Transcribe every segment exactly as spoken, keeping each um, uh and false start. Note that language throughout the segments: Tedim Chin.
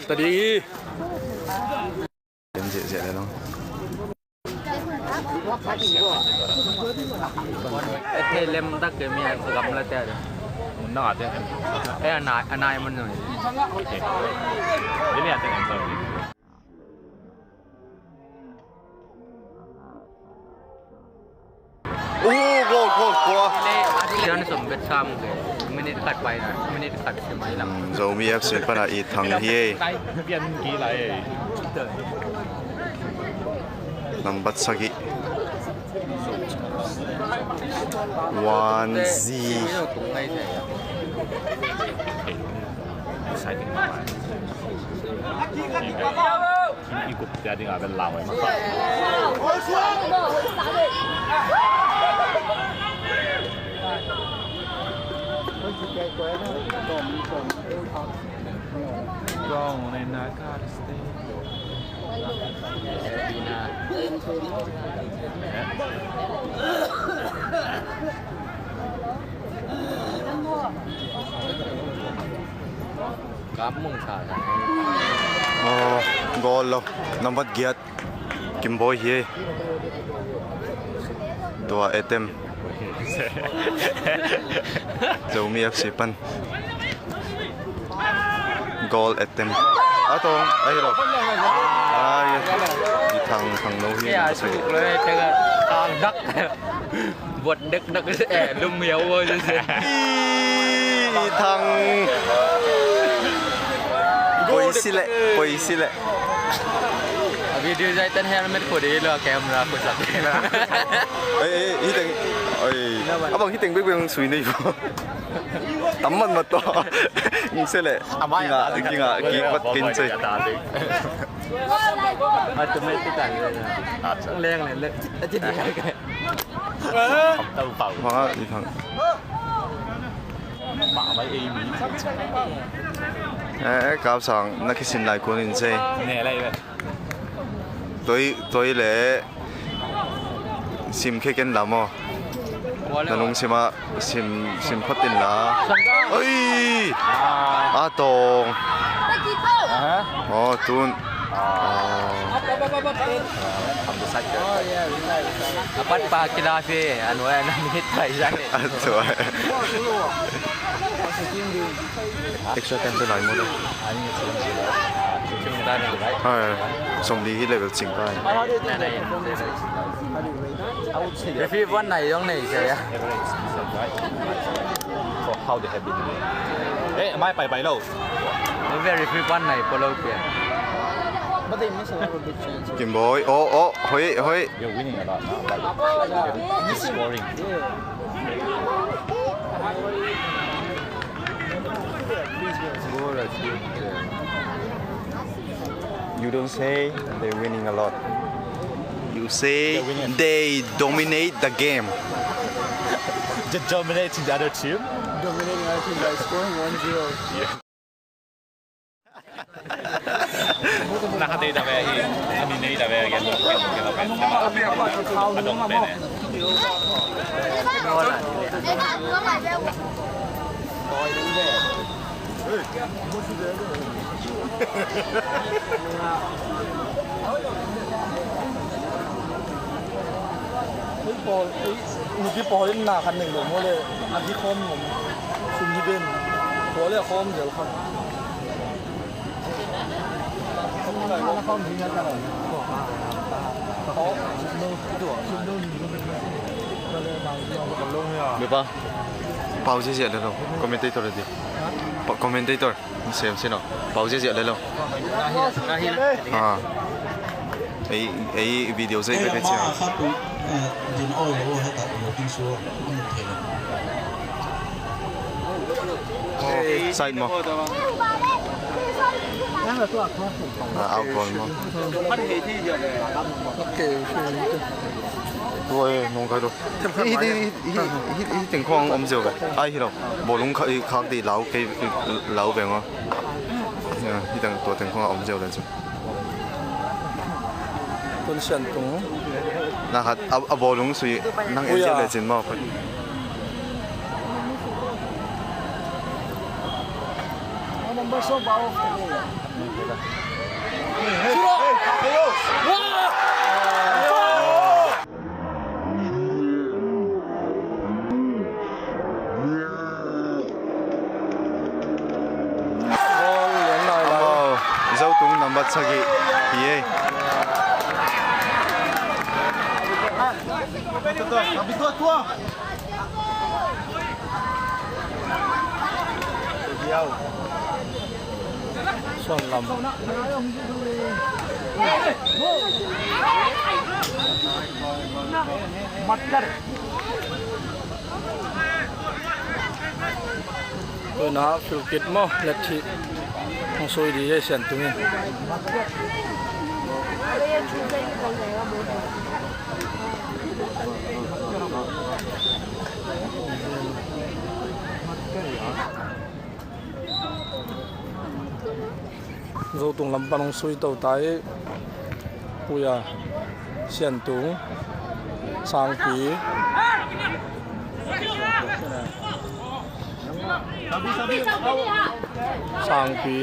Tadi. Lem ziahziah le lo. Ete lem tak ke mi a gamla te a. Mun na ate. Eh, anai, anai mun no. Ini ate kan. Oh, goal, goal, goal. Sian som bet sam ke. Minute khat pai na. Minute khat ke mai lang. Hmm, Zomi F C pana i thang hi. Pian ki lai. Nambat sagih. One zero. Exciting. I gup dia ding a bel lau ai ma. Wrong, and I gotta stay. Kap mung sa sa. Oh, goal lo. Nambat giat. Kimbawi hi. Tua attempt. Zomi F C pan. Goal attempt. Atong, ai lo. Ai, i thang, thang no hi. Ya, suk lo, tega, thang dak. Buat dek dek, eh, lum ya wo je se. I thang. Poi sile, poi sile. A video zai tan helmet ko de lo camera ko sak. Eh, eh, hiteng. Oi. Abang hiteng bek bek sui nei bo. Tamman mat to. Ing sele. Amai kinga, kinga, ki pat kin se. Automatic kan. Leng le le. Aji dia. Tau pau. Hua, i thang. Ma mai ei mi. Eh, eh, kau sang, na kisin lai kunin se. Ne lai. Toi, toi le. Sim khe ken la maw. Na nung sima, sim, sim phot in la. Oi! A tong. Oh, tun. Oh. A pat pa kila fe, anu, eh, na mit pa i zan, eh. A tua. Extra time te lai maw le. Hai, somli hi level cing pai. Referee puan nai zong nei sia ya. So how they have been doing? Eh, mai pai pai lo. Referee puan nai polo pia. But they miss a lot of big chances. Kimbawi, oh, oh, hoi, hoi. You're winning a lot now, but scoring. You don't say they're winning a lot. You say they dominate the game. Just dominating the other team? Dominating other team by scoring one zero. Yeah. Nakatay da kaya hi. Kami na ita kaya kaya kaya kaya kaya kaya kaya kaya kaya kaya kaya kaya. Ei pawl, ei, mipi pawl in na khan nei lo maw le, a di khawm ngawm. Sum hi den. Pawl le khawm zel khan. Mipa. Pau ziahziah le lo. Commentator le di. Pa-, commentator. Sem sin aw. Pau ziahziah le lo. Ah. Ei, ei video zai bek bek cia. Side maw. Ah, out goal maw. Tua e, nong kai lo. Hi, hi, hi, hi, hi, hi teng khong om zeu ve. Ai hi lo. Bawlung kha-, i khak di lau kei, lau ve ngawh. Ya, hi teng, tua teng khong om zeu ve cu. Tun sian tung. Na khat, a, a bawlung sui nang en zeu le cin maw. Number so powerful. Goal lian lai lai. Amau, Zotung nambat sagih hi ei. Suan lam. Tuna Philkit maw, let hi. Hong sui di ei, Siantung in. Zotung lam pan hong sui to ta ei. Puya, Siantung, Sangpi. Sangpi.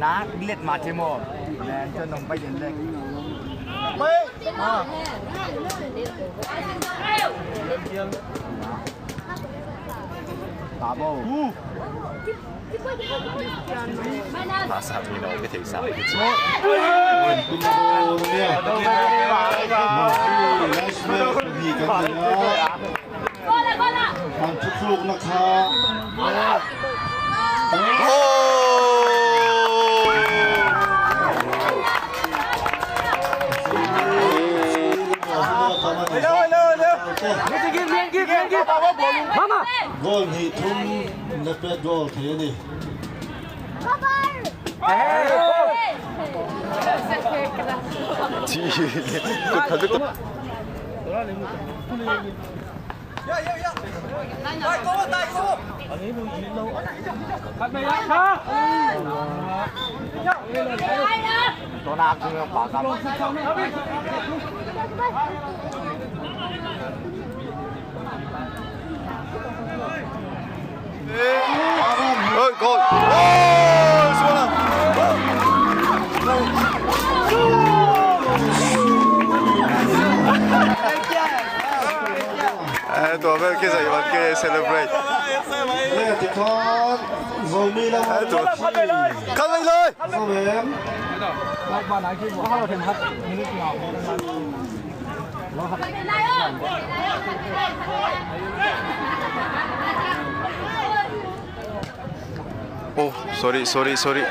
Nak let ma cimo. Len cho nong pai den lek. Pai. Ah. Tabo. Masa mi no ke thei sa. An thuklukna kha. Mama. Goal hnih thum le pet goal thei a ni. Ci, kut khat bek. Oi, goal. Goal, suan a. Eh, tua bel kizai vat ke celebrate. Eh, tua. Khat lai lai. Oh, sorry, sorry, sorry.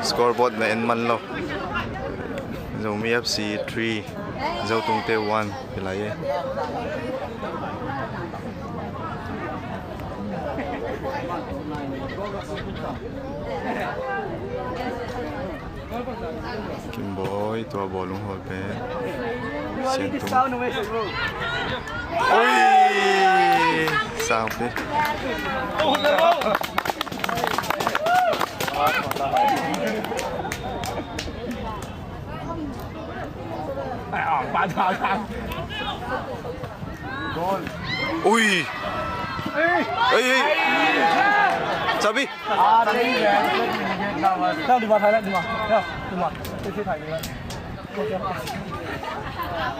Scoreboard na en man lo. Zomi F C three, Zotungte one. Kilai e. Kimboi, tua bawlung hawl pen. Siantung. Ui! Sangpi. Ui! Ei, ei! Sabi!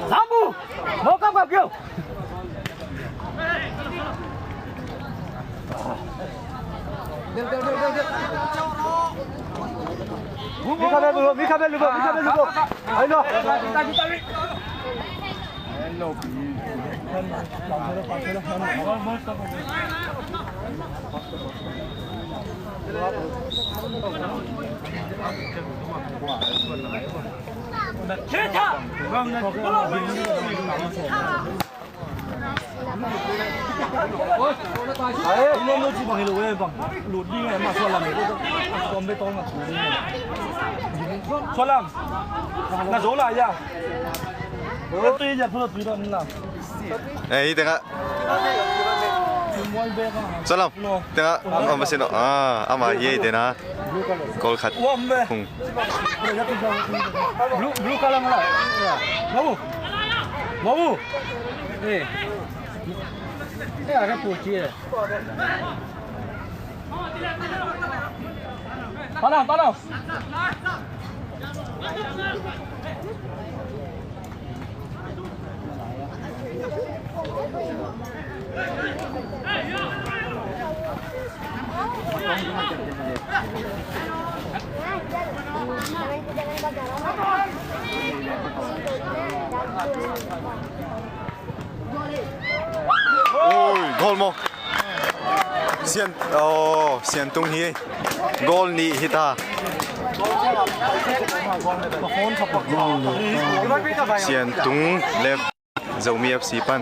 Lambu! Mau kap kap kyo! Mi kha bel lu bo, mi kha bel lu bo, mi kha bel lu bo. Ai lo. Sualam. Na zo lai ya. Tui ya, phulo tui don la. Eh, hi tengah. Salam. Tengah. Ama sino. Ah, ama hi tengah. Kol khat. Hung. Blue, blue color mana? Mau. Mau. Eh. Eh, ada putih. Panau, panau. Ui, goal maw. Sian, oh, Siantung hi. Goal nih hi ta. Siantung left, Zomi F C pan.